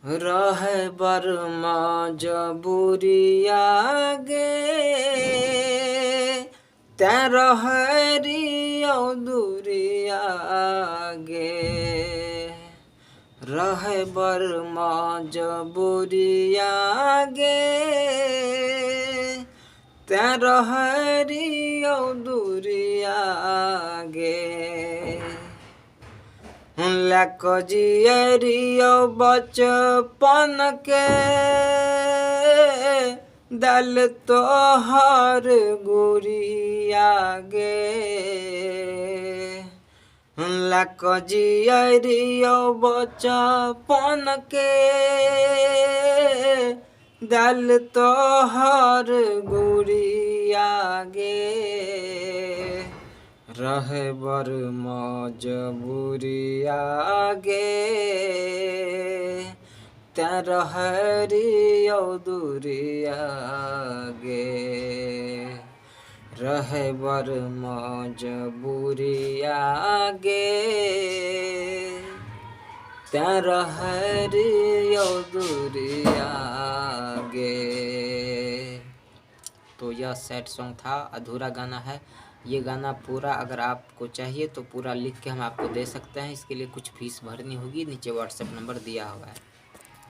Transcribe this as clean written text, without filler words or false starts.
रहे बर मजबूरिया गे, तैं रहरियो दूरिया गे। रहे बर मजबूरिया गे, तैं रहरियो दूरिया गे। लक जियरियो बचपन के, दल तोहर गुड़िया गे। लक जियरियो बचपन के, दल तोहर गुड़िया गे। रहे बर मजबूरिया गे, तैं रहरियो दूरिया गे। रहे बर मजबूरिया गे, तैं रहरियो दूरिया गे। तो यह सैड सॉन्ग था, अधूरा गाना है। ये गाना पूरा अगर आपको चाहिए तो पूरा लिख के हम आपको दे सकते हैं। इसके लिए कुछ फीस भरनी होगी, नीचे व्हाट्सएप नंबर दिया हुआ है।